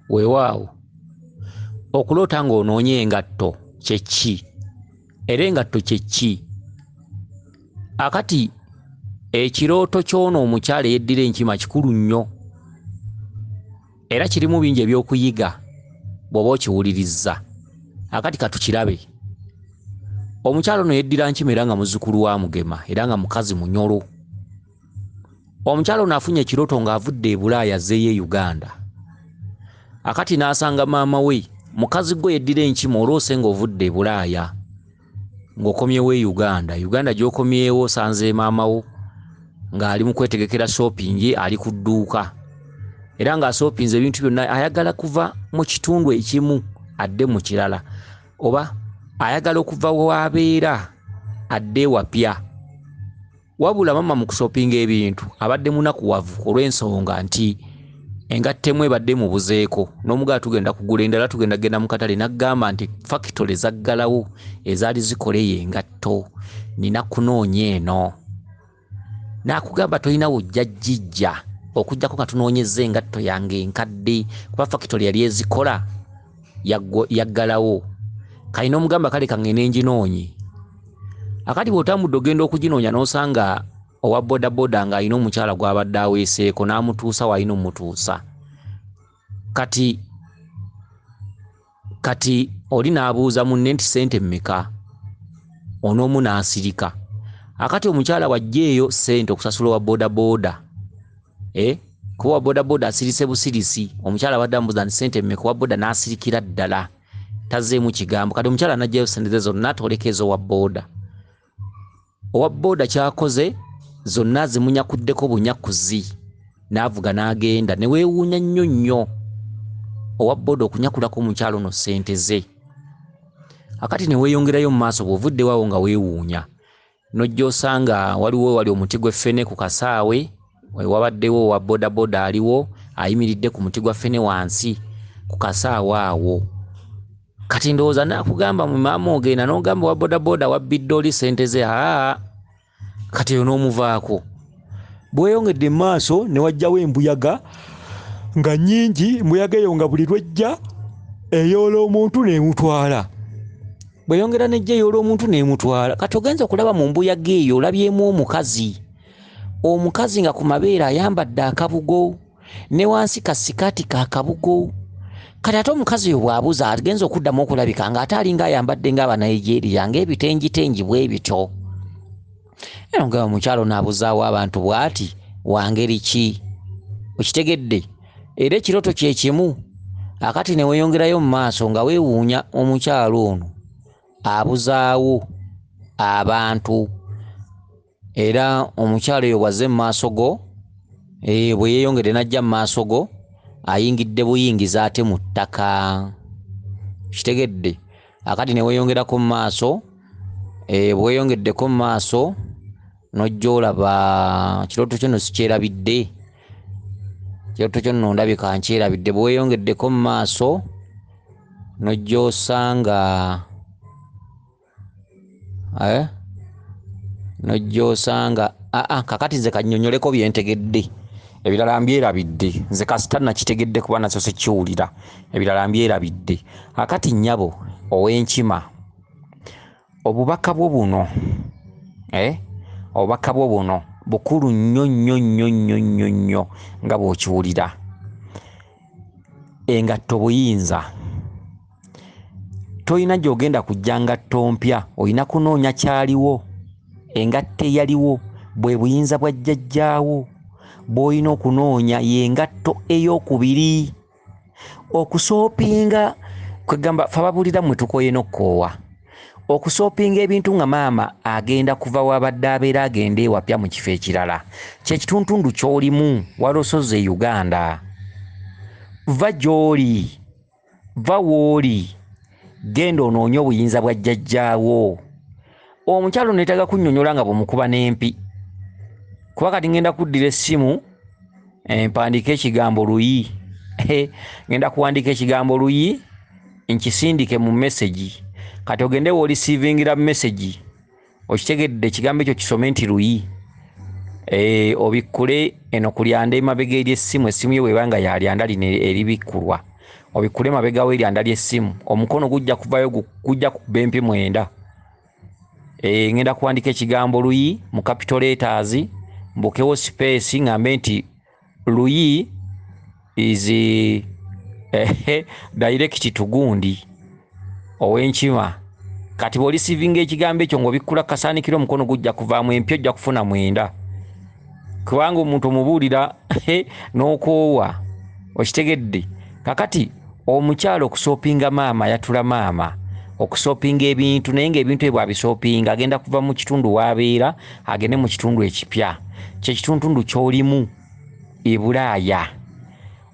Weewaawo, okuloota ng'onoonya engatto kye ki? Era engatto kye ki? Akati ekirooto ky'ono omukyala eyeddira enkima kikulu nnyo era kirimu bingi ebyokuyiga bw'oba okiwulirizza. Akati katukirabe. Omukyala ono yeddira nkima era nga muzzukulu wa Mugema era nga mukazi munyolo. Omukyala ono afunye ekirooto ng'avudde e Bulaaya azzeeyo e Uganda. Akati n'asanga maama we, mukazi gwe yeddira enkima oloose ng'ovudde e Bulaaya ng'okomyewo e Uganda. Uganda gy'okomyewo osanze maama wo ng'ali mu kwetegekera shopping ali ku dduuka era ng'asoopinze ebintu byonna ayagala kuva mu kitundu ekimu adde mu kirala oba ayagala okuva w'abeera adde ewapya. Wabula maama mu kusopinga ebintu abadde munakuwavu olw'ensonga nti engatto emu ebadde emubuzeeko n'omugaa tugenda kugula endala tugenda genda mu katale n'agamba nti fakitole zaggalawo ezaali zikola eyo engatto nina kunoonya eno. N'akugamba tolina w'ojja gijja okuggyako nga tunoonyezza engatto yange enkadde kuba fakitole yali ezikola yaggalawo. Kali n'omugamba kale kaŋŋende nginoonye. Akati bw'otambudde ogenda okuginoonya n'osanga owa bodaboda ng'alina omukyala gw'abadde aweeseeko n'amutuusa w'alina omutuusa. Kati kati oli n'abuuza munne nti ssente mmeka? Onoomu n'asirika. Akati omukyala w'ajja eyo ssente okusasula owa bodaboda eh? Kuba owa bodaboda asirise busirisi, omukyala abadde amubuuza nti ssente mmeka, owa boda n'asirikira ddala tazzeemu kigambo. Kati omukyala n'aggyayo ssente ze zonna twoleka ez'owa boda. Owa boda ky'akoze zonna azimunyakuddeko bunyakuzi n'avuga n'agenda ne weewuunya nnyo nnyo owa boda okunyakulako omukyala ono ssente ze. Akati ne weeyongerayo mu maaso bw'ovuddewo awo nga weewuunya n'ojja osanga waliwo wali omuti gw'effene ku kasaawe wabaddewo owa bodaboda aliwo ayimiridde ku muti gwa ffene wansi ku kasaawe awo. Kati ndowooza naakugamba mu maama ogenda n'ogamba owa bodaboda wabbidde oli ssente ze aa kati eyo n'omuvaako. Bweyongedde mu maaso ne wajjawo embuyaga nga nnyingi, embuyaga eyo nga buli lw'ejja eyoola omuntu n'emutwala. Bweyongera n'ejja eyoola omuntu n'emutwala. Kati ogenze okulaba mu mbuyaga eyo olabyemu omukazi. Omukazi nga ku mabeere ayambadde akabugo ne wansi ka sikaati ka kabugo. Kati ate omukazi oyo bw'abuza agenze okuddamu okulabika ng'ate alinga ayambadde ng'Abanigeria ng'ebitenjitenji bwe bityo. Era nga omukyala ono abuzaawo abantu bw'ati wa ngeri ki? Okitegedde? Era ekirooto kye kimu. Akati ne weeyongerayo mu maaso nga weewuunya omukyala ono abuzaawo abantu. Era omukyala oyo bw'azze mu maaso go, bwe yeeyongedde n'ajja mu maaso go, ayingidde buyingizi ate mu ttaka. Okitegedde? Akati ne weeyongerako mu maaso, bwe weeyongeddeko mu maaso n'ojja olaba kirooto kyo nno sikyerabidde. Kirooto kyo nno ndabika nkyerabidde. Bwe weeyongeddeko mu maaso n'ojja osanga n'ojja osanga aa kakati nze kannyonnyoleko bye ntegedde ebirala mbyerabidde nze kasita nakitegedde kuba nasoose kiwulira ebirala mbyerabidde. Akati nnyabo ow'enkima obubaka bwo buno obubaka bwo buno bukulu nnyo nnyo nnyo nnyo nnyo nnyo nga bw'okiwulira. Engatto buyinza. Tolina gy'ogenda kujja ngatto mpya, olina kunoonya kyaliwo. Engatto eyaliwo bwe buyinza bwa jjajjaawo bw'olina okunoonya y'engatto ey'okubiri. Okusoopinga kwegamba ffe ababuulira mmwe tukooye n'okkoowa. Okusoopinga ebintu nga maama agenda kuva w'abadde abeera agende ewapya mu kifo ekirala kye kituntundu ky'olimu walosoze e Uganda. Va gy'oli, va w'oli, genda onoonye obuyinza bwa jjajjaawo. Omukyala ono yeetaaga kunnyonnyola nga bw'omukuba n'empi. Kuba kati ngenda kuddira essimu mpandiike ekigambo luyi. Ngenda kuwandiika ekigambo luyi nkisindike mu message. Kati ogende w'olisiivingira message okitegedde ekigambo ekyo kisome nti luyi. Obikkule eno ku lyanda emabega ery'essimu, essimu yo bw'eba nga ya lyanda lino eribikkulwa. Obikkule mabega w'eryanda ly'essimu, omukono gujja kuvayo, gujja kukuba empi 9. Ngenda kuwandika ekigambo Luyi mu capital letters, mbukewo space, ngambe nti Luyi is direct to gundi ow'enkima. Kati bw'olisiivinga ekigambo ekyo ng'obikkula kasaanikira, omukono gujja kuvaamu empi, ojja kufuna 9, kubanga omuntu omubuulira n'okoowa. Okitegedde? Kakati omukyalo okusoopinga maama yatula maama okusoopinga ebintu, naye ng'ebintu ebyo bw'abisoopinga agenda kuva mu kitundu w'abeera agende mu kitundu ekipya, kyekitundutundu ky'olimu e Bulaaya.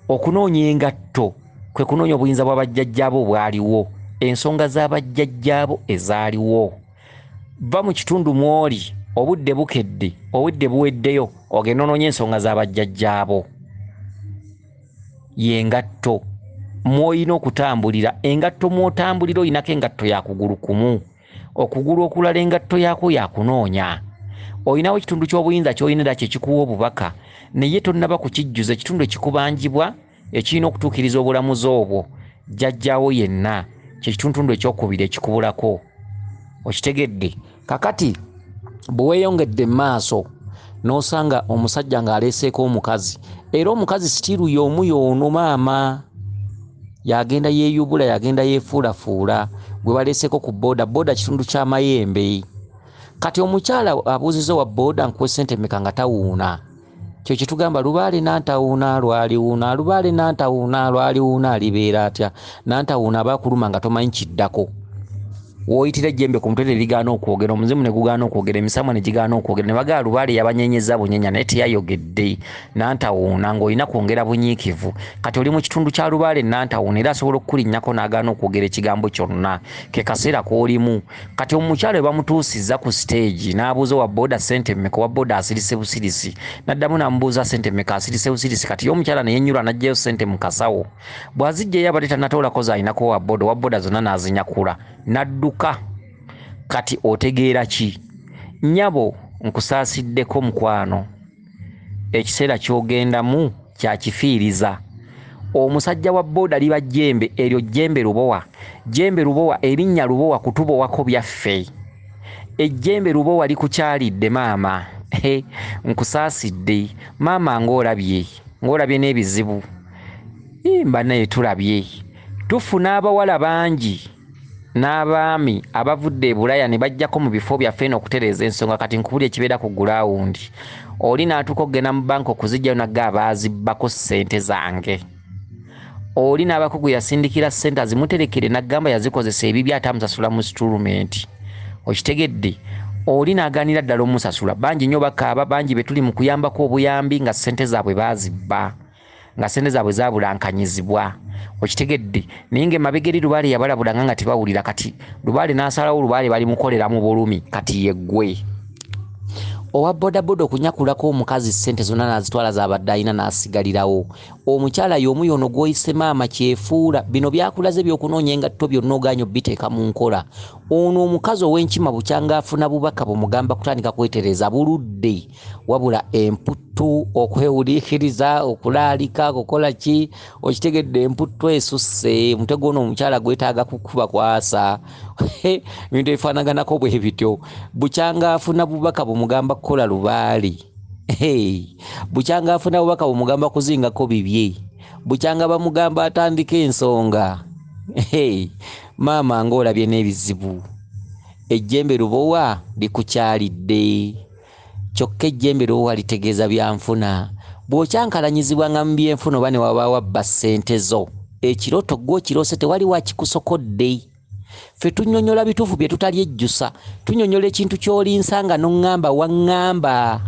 Okunoonya engatto kwe kunoonya obuyinza bwa bajjajjaabo obwaliwo, ensonga z'abajjajjaabo ezaaliwo. Va mu kitundu mw'oli, obudde bukedde, obudde buweddeyo, ogenda onoonya ensonga z'abajjajjaabo. Y'engatto mw'olina okutambulira. Engatto mw'otambulira olinako engatto ya kugulu kumu, okugulu okulala engatto yaakwo yakunoonya. Olinawo ekitundu ky'obuyinza ky'olina era kye kikuwa obubaka, naye tonnaba kukijjuza. Ekitundu ekikubanjibwa ekirina okutuukiriza obulamuzi obwo jjajjaawo yenna, kyekitundutundu ekyokubiri ekikubulako. Okitegedde? Kakati bwe weeyongedde mu maaso n'osanga omusajja ng'aleeseeko omukazi, era omukazi sitiiru y'omu y'ono maama yagenda yeeyubula, yagenda yeefuulafuula, gwe baleeseeko ku booda. Booda kitundu ky'amayembe. Kati omukyala abuuziza owa booda, nkuwe ssente mmeka, nga tawuuna. Kyo kyetugamba lubaale nantawuuna lwaliwuuna, lubaale nantawuuna lwaliwuuna, alibeera atya nantawuuna? Aba akuluma nga tomanyi kiddako. W'oyitira ejjembe ku mutwe terigaana okwogera, omuzimu ne gugaana okwogera, emisamwa ne gigaana okwogera, ne bagamba lubaale yabanyenyeza bunyenya naye teyayogedde. Nantawuuna ng'olina kwongera bunyiikivu. Kati oli mu kitundu kya lubaale nantawuuna, era asobola okukulinnyako n'agaana okwogera ekigambo kyonna. Ke kaseera k'olimu. Kati omukyala we bamutuusizza ku siteegi n'abuuza owa booda ssente mmeka, owa booda asirise busirisi, n'addamu n'amubuuza ssente mmeka, asirise busirisi. Kati ye omukyala ne yennyulwa n'aggyayo ssente mu kasawo. Bw'aziggyayo abadde tannatoolako z'alinako owa booda, owa booda zonna n'azinyakula n'adduka. Kati otegeera ki? Nnyabo, nkusaasiddeko mukwano, ekiseera ky'ogendamu kyakifiiriza. Omusajja wa booda liba jjembe, eryo jjembe Lubowa. Jjembe Lubowa, erinnya Lubowa kutubowako byaffe. Ejjembe Lubowa likukyalidde maama. Nkusaasidde maama, ng'olabye, ng'olabye n'ebizibu. Mba naye tulabye tufuna abawala bangi n'abaami abavudde e Bulaaya ne bajjako mu bifo byaffe eno okutereeza ensonga. Kati nkubuli ekibeera ku gulaawundi, oli n'atuuka okugenda mu banka okuzijjayo nagga abaazibbako ssente zange. Oli n'abako gwe yasindikira ssente azimuterekere n'agamba yazikozesa ebibye ate amusasula mu installment. Okitegedde? Oli n'agaanira ddala omusasula. Bangi nnyo bakaaba, bangi be tuli mu kuyambako obuyambi nga ssente zaabwe baazibba, nga ssente zaabwe zaabulankanyizibwa. Okitegedde? Naye ng'emabega eri lubaale yabalabulanga nga tebawulira. Kati lubaale n'asalawo, lubaale balimukolera mu bulumi. Kati yeggwe owa bodaboda okunyakulako omukazi ssente zonna n'azitwala z'abadde alina n'asigalirawo. Omukyala y'omu y'ono gw'oyise maama kyefuula. Bino byakulaze by'okunoonya engatto byonna ogaanye obbiteeka mu nkola. Ono omukazi ow'enkima bukyanga afuna bubaka bumugamba kutandika kwetereza buludde, wabula emputtu, okwewuliikiriza, okulaalika, kukola ki? Okitegedde? Emputtu esusse. Omutwe gw'ono omukyala gwetaaga kukuba kwasa ebintu ebifaanaganako bwe bityo. Bukyanga afuna bubaka bumugamba kukola lubaale, bukyanga afuna bubaka bumugamba kuzingako bibye, bukyanga bamugamba atandika ensonga. Maama ng'olabye n'ebizibu. Ejjembe Lubowa likukyalidde. Kyokka ejjembe Lubowa litegeeza byanfuna. Bw'okyankalanyizibwanga mu byenfuna oba ne wabaawo abba ssente zo, ekirooto gwe okiroose tewali wakikusokodde. Ffe tunnyonnyola bituufu bye tutalyejjusa. Tunnyonnyola ekintu ky'olinsanga n'oŋŋamba waŋŋamba.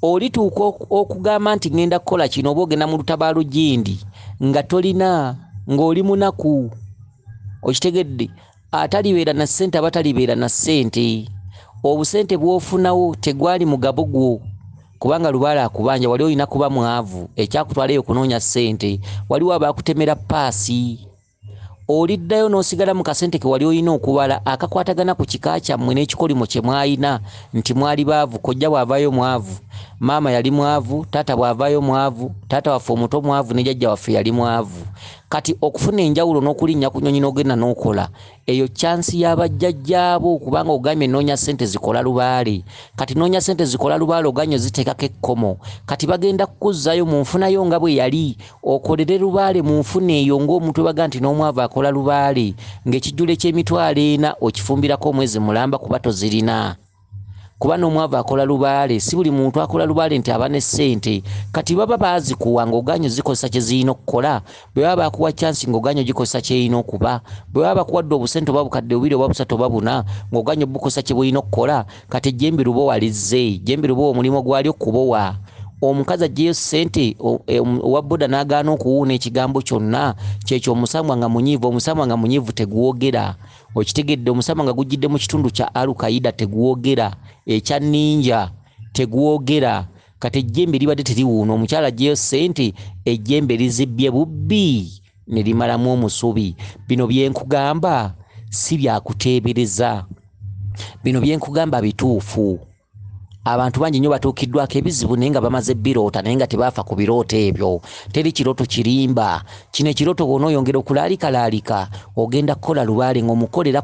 Olituuka okugamba nti ŋŋenda kukola kino oba ogenda mu lutabaalo gindi nga tolina, ng'oli munaku. Okitegedde? Atalibeera na ssente aba talibeera na ssente. Obusente bw'ofunawo tegwali mugabo gwo, kubanga lubaale akubanja. Wali olina kuba mwavu ekyakutwala eyo kunoonya ssente, waliwo abaakutemera paasi. Oliddayo n'osigala mu kasente ke wali olina okubala akakwatagana ku kika kyammwe n'ekikolimo kye mwalina nti mwali baavu. Kojja bw'avaayo mwavu, Maama yali mwavu, taata bw'avaayo mwavu, taata waffe omuto mwavu, ne jjajja waffe yali mwavu. Kati okufuna enjawulo n'okulinnya ku nnyonyi n'ogenda n'okola, eyo chance y'abajjajjaabo, kubanga ogambye noonya ssente zikola lubaale. Kati noonya ssente zikola lubaale oganye oziteekako ekkomo. Kati bagenda kukuzzaayo mu nfunayo nga bwe yali, okolere lubaale mu nfuna eyo ng'omuntu we baga nti n'omwavu akola lubaale, ng'ekijjulo eky'emitwalo ena okifumbirako omwezi mulamba kuba tozirina. Kuba n'omwavu akola lubaale, si buli muntu akola lubaale nti aba ne ssente. Kati baba baazikuwa ng'oganye ozikozesa kye zirina okukola, bwe baba bakuwa chance ng'oganye ogikozesa ky'erina okuba, bwe baba bakuwadde obusente oba bukadde bubiri oba busatu oba buna ng'oganye obukozesa kye bulina okukola, kati ejjembe lubowa lizze, ejjembe lubowa omulimu gwalyo kubowa. Omukazi aggyeyo ssente, owa boda n'agaana okuwuuna ekigambo kyonna, kyekyo omusambwa nga munyiivu, omusambwa nga munyiivu teguwogera. Okitegedde, omusambwa nga gujjidde mu kitundu kya Al-Qaeda teguwogera, ekya ninja teguwogera. Kati ejjembe libadde teriwuuna, omukyala aggyeyo ssente, ejjembe lizibbye bubbi ne limalamu omusubi. Bino bye nkugamba si byakuteebereza, bino bye nkugamba bituufu. Abantu bangi nnyo batuukiddwako ebizibu naye nga bamaze biroota, naye nga tebaafa ku birooto ebyo. Teri kirooto kirimba. Kino ekirooto bw'onooyongera okulaalikaalaalika, ogenda kukola lubaale ng'omukolera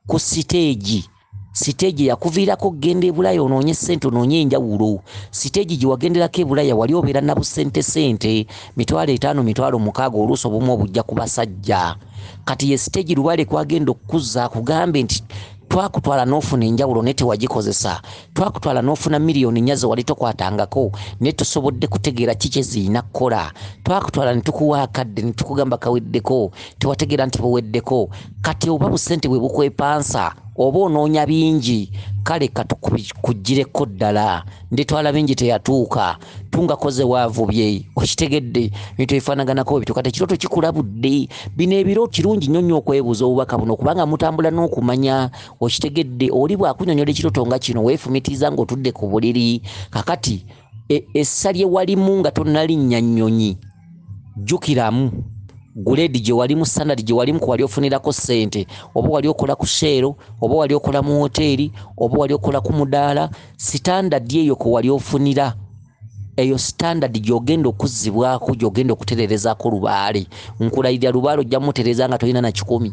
ku siteegi. Siteegi yakuviirako okugenda e Bulaaya onoonye ssente, onoonye enjawulo. Siteegi gye wagenderako e Bulaaya wali obeera na busente sente, 500,000, 600,000, oluusi obumu obujja ku basajja. Kati ye siteegi lubaale kwagenda okukuzza akugambe nti twakutwala n'ofuna enjawulo naye tewagikozesa, twakutwala n'ofuna 4 million ze wali tokwatangako naye tosobodde kutegeera ki kye zirina kukola, twakutwala ne tukuwa akadde ne tukugamba kaweddeko, tewategeera nti buweddeko. Kati oba busente bwe bukwepansa oba onoonya bingi, kale katukugireko ddala, nditwala bingi teyatuuka, tungakoze waavubye. Okitegedde, ebintu ebifaanaganako bwe bityo. Kati ekirooto kikulabudde. Bino ebiro kirungi nnyo nnyo okwebuuza obubaka buno, kubanga mutambula n'okumanya. Okitegedde, oli bw'akunnyonnyola ekirooto nga kino weefumitiza ng'otudde ku buliri. Kakati essa lye walimu nga tonnalinnya nnyonyi, jjukiramu grade gye walimu, standard gye walimu, ku wali ofunirako ssente, oba wali okola ku Shell, oba wali okola mu woteeri, oba wali okola ku mudaala, standard eyo ku wali ofunira, eyo standard gy'ogenda okuzzibwako, gy'ogenda okutereerezaako lubaale. Nkulayirira lubaale ojja mutereeza nga tolina na 100.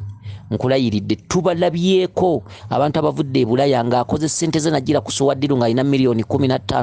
Nkulayiridde, tubalabyeko abantu abavudde e Bulaaya ng'akoze ssente ze n'ajjira ku Sowaddiru ng'alina 15 million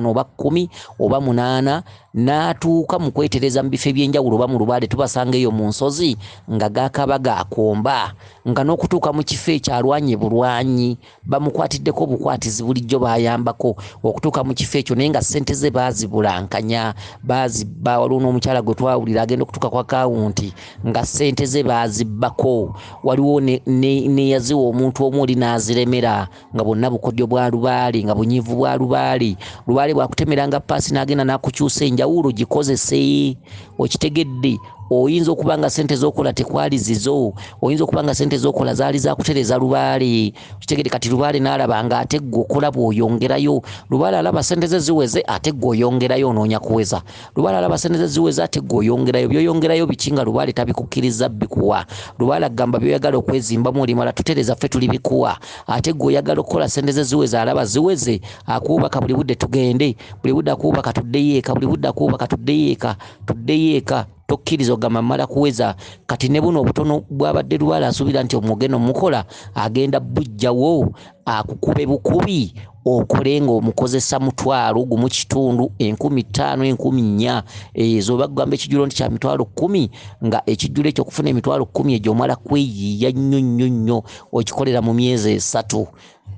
oba 10 oba 8, n'atuuka mu kwetereza mu bifo eby'enjawulo oba mu lubaale, tubasanga eyo mu nsozi nga gaakaba gaakomba, nga n'okutuuka mu kifo ekyo alwanye bulwanyi, bamukwatiddeko obukwatizi, bulijjo bayambako okutuuka mu kifo ekyo, naye nga ssente ze baazibulankanya, baazibba. Waliwo n'omukyala gwe twawulira agenda okutuuka ku akawunti nga ssente ze baazibbako. Waliwo neyaziwa omuntu omu oli n'aziremera, nga bwonna bukodyo bwa lubaale, nga bunyiivu bwa lubaale. Lubaale bwakutemeranga paasi n'agenda n'akukyusa enjawulo, gikozese. Okitegedde, oyinza okuba nga ssente z'okola tekwali zizo, oyinza okuba nga ssente z'okola zaali zakutereza lubaale. Okitegedde, kati lubaale n'alaba nga ate ggwe okola bw'oyongerayo. Lubaale alaba ssente ze ziweze, ate ggwe oyongerayo onoonya kuweza. Lubaale alaba ssente ze ziweze, ate ggwe oyongerayo. By'oyongerayo biki nga lubaale tabikukkiriza bikuwa? Lubaale agamba by'oyagala okwezimbamu olimala tutereza, ffe tuli bikuwa, ate ggwe oyagala okukola ssente ze ziweze. Alaba ziweze, akuwubaka buli budde tugende, buli budde akuwubaka tuddeyo eka, buli budde akuwubaka tuddeyo eka, tuddeyo eka. Tokkiriza ogamba mmala kuweza. Kati ne buno obutono bwabadde lubaale asuubira nti omugenda omukola agenda bujjawo akukube bukubi, okole ng'omukozesa 1.5 million, 500,000, 4,000 ezo. Oba kugamba ekijjulo nti kya 10,000,000, nga ekijjulo ekyo okufuna 10,000 egyo omala kweyiiya nnyo nnyo nnyo, okikolera mu myezi 3.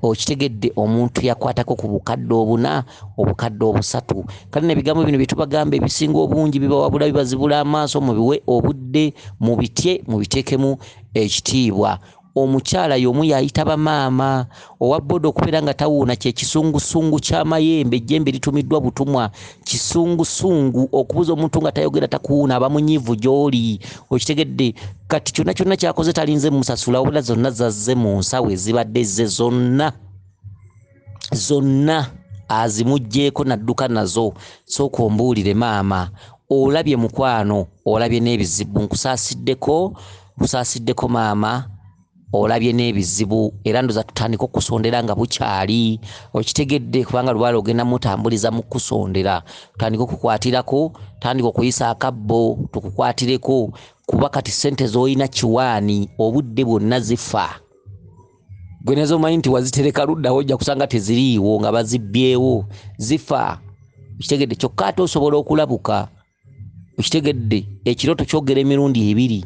Okitegedde, omuntu yakwatako ku 4,000, 3,000. Kale nebigambo bino byetubagamba ebisinga obungi bibawabula, bibazibula amaaso. Mubiwe obudde, mubitye, mubiteekemu ekitiibwa. Omukyala y'omu yayita bamaama owa boda okubeera nga tawuuna, kyekisungusungu ky'amayembe. Ejjembe litumiddwa butumwa kisungusungu okubuza omuntu nga tayogera, takuwuuna, aba munyiivu gy'oli. Okitegedde, kati kyonna kyonna kyakoze talinze musasula, wabula zonna zazze mu nsawo ezibadde ze zonna zonna azimuggyeeko n'adduka nazo. Sooka ombuulire maama, olabye mukwano, olabye n'ebizibu. Nkusaasiddeko, nkusaasiddeko maama. Olabye n'ebizibu, era ndoza tutandika okusondera nga bukyali, okitegedde, kubanga lubaale ogenda mutambuliza mu kusondera. Tutandika okukwatirako, tandika okuyisa akabbo tukukwatireko, kuba kati ssente z'olina kiwaani obudde bwonna zifa. Gwe nezo omanyi nti wazitereka luddawo, ojja kusanga teziriiwo nga bazibbyewo, zifa, okitegedde. Kyokka ate osobola okulabuka, okitegedde, ekirooto kyogera emirundi ebiri.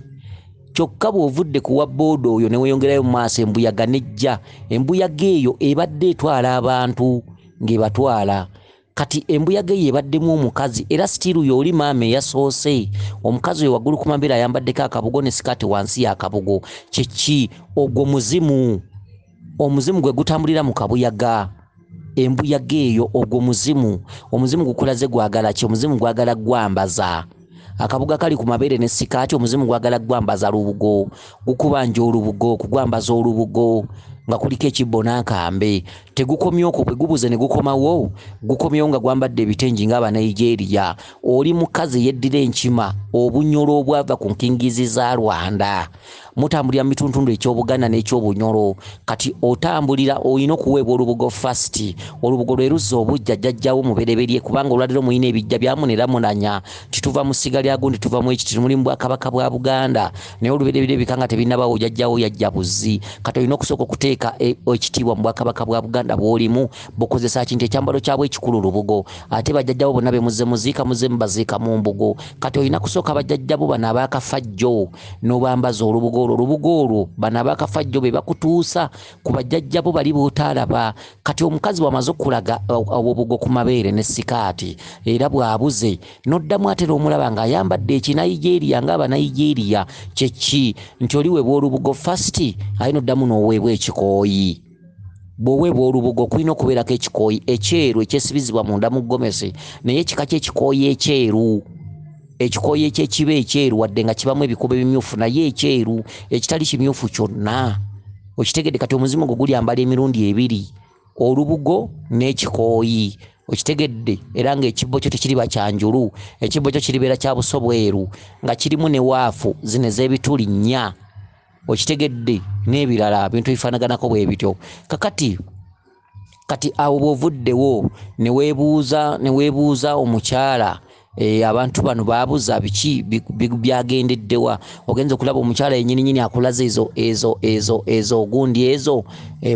Kyokka bw'ovudde ku wa booda oyo ne weeyongerayo mu maaso, embuyaga n'ejja. Embuyaga eyo ebadde etwala abantu ng'ebatwala. Kati embuyaga eyo ebaddemu omukazi, era sitiiru y'oli maama eyasoose. Omukazi oyo waggulu ku mabeere ayambaddeko akabugo ne sikaati wansi y'akabugo. Kyeki? Ogwo muzimu. Omuzimu gwe gutambulira mu kabuyaga. Embuyaga eyo ogwo muzimu. Omuzimu gukulaze gwagala ki? Omuzimu gwagala gwambaza. Akabuga kali ku mabeere ne sikaati, omuzimu gwagala gwambaza lubugo. Gukubanja olubugo, kugwambaza olubugo nga kuliko ekibbo n'akambe. Tegukomye okwo, bwe gubuze ne gukomawo, gukomyewo nga gwambadde ebitengi ng'Abanigeria. Oli mukazi yeddira enkima, obunyolo obwava ku nkingizi za Rwanda. Mutambulira mu bituntundu eky'Obuganda n'ekyobunyolo. Kati otambulira olina okuweebwa olubugo first. Olubugo lwe luzza obujja jjajjawo mubereberye, kubanga olwaleero mulina ebijja byamunera munanya. Tituva mu ssiga lya gundi, tuva mu ekiti, muli mu bwakabaka bwa Buganda. Naye olubereberye ebika nga tebinnabawo, jjajjawo yajja buzzi. Kati olina okusooka okuteeka ekitiibwa mu bwakabaka bwa Buganda bw'olimu, bukozesa kintu ekyambalo kyabwe ekikulu lubugo. Ate bajjajjabo bonna be muzze muziika, muzze mubaziika mu mbugo. Kati olina kusooka bajjajjabo bano abaakafajjo n'obambaza olubugo olwo. Olubugo olwo bano abaakafajjo be bakutuusa ku bajjajjabo bali b'otaalaba. Kati omukazi bw'amaze okulaga obubugo ku mabeere ne sikaati, era bw'abuze n'oddamu ate n'omulaba ng'ayambadde ekinayigeria ng'Abanigeria. Kye ki? Nti oliweebwa olubugo first, aye n'oddamu n'oweebwa ekikooyi. Bw'oweebwa olubugo kulina okubeerako ekikooyi ekyeru ekyesibizibwa munda mu gomesi, naye ekika ky'ekikooyi ekyeru, ekikooyi ekyekiba ekyeru wadde nga kibamu ebikuubo ebimyufu, naye ekyeru ekitali kimyufu kyonna, okitegedde. Kati omuzimu ogwo gulyambala emirundi ebiri, olubugo n'ekikooyi, okitegedde. Era ng'ekibbo kyo tekiriba kya njulu, ekibbo kyo kiribeera kya buso bweru nga kirimu ne waafu zino ez'ebituli nnya, okitegedde, n'ebirala bintu ebifaanaganako bwe bityo. Kakati kati awo bw'ovuddewo ne weebuuza omukyala, abantu bano baabuza biki byagendeddewa. Ogenza okulaba omukyala yennyini akulaze ezo ezo ezo ezo gundi ezo,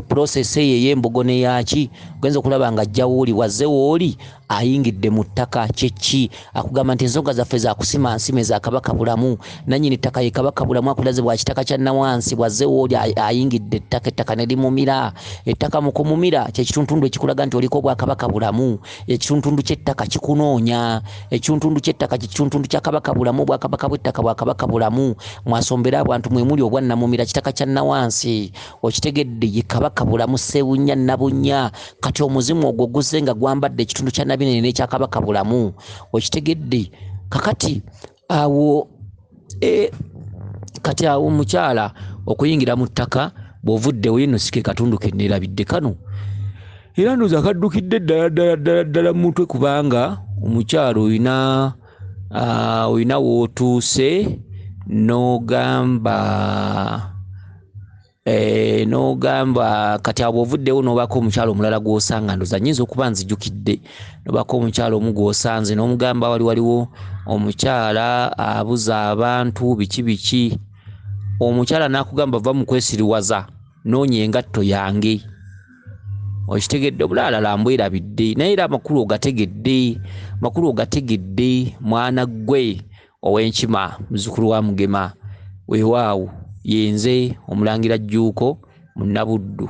process eyo ey'embugo n'eyaki. Ogenza okulaba nga ajja wooli, wazze wooli ayingidde mu ttaka. Kyeki? Akugamba nti ensonga zaffe za kusima nsime za Kabaka Bulamu, nannyini ttaka ye Kabaka Bulamu, akulaze bwa kitaka kya Nawansi. Bwazze wooli ayingidde ettaka, ettaka ne limumira. Ettaka mu kumumira kye kituntundu ekikulaga nti oliko Obwakabaka Bulamu. Ekituntundu ky'ettaka kikunoonya. Ekituntundu ky'ettaka kye kituntundu kya Kabaka Bulamu. Obwakabaka bw'ettaka bwa Kabaka Bulamu, mwasombera abantu mwe muli obwannamumira, kitaka kya Nawansi, okitegedde, ye Kabaka Bulamu Ssebunnya Nabunnya. Kati omuzimu ogwo guzze nga gwambadde ekitundu kya Nabinene n'ekya Kabaka Bulamu, okitegedde. Kakati awo kati awo omukyala okuyingira mu ttaka, bw'ovuddewo eno si ke katundu ke neerabidde kano, era ndowooza kaddukidde ddala ddala ddala ddala mu mutwe, kubanga omukyala olina w'otuuse n'ogamba n'ogamba kati awo bw'ovuddewo n'obaako omukyala omulala gw'osanga, ndowooza nnyinza okuba nzijukidde, n'obaako omukyala omu gw'osanze n'omugamba waliwo omukyala abuza abantu biki biki. Omukyala n'akugamba va mu kwesiriwaza, noonya engatto yange, okitegedde. Obulaalala mbwerabidde, naye era amakulu ogategedde, amakulu ogategedde mwana ggwe ow'enkima, muzzukulu wa Mugema. Weewaawo yenze Omulangira Jjuuko Munnabuddu.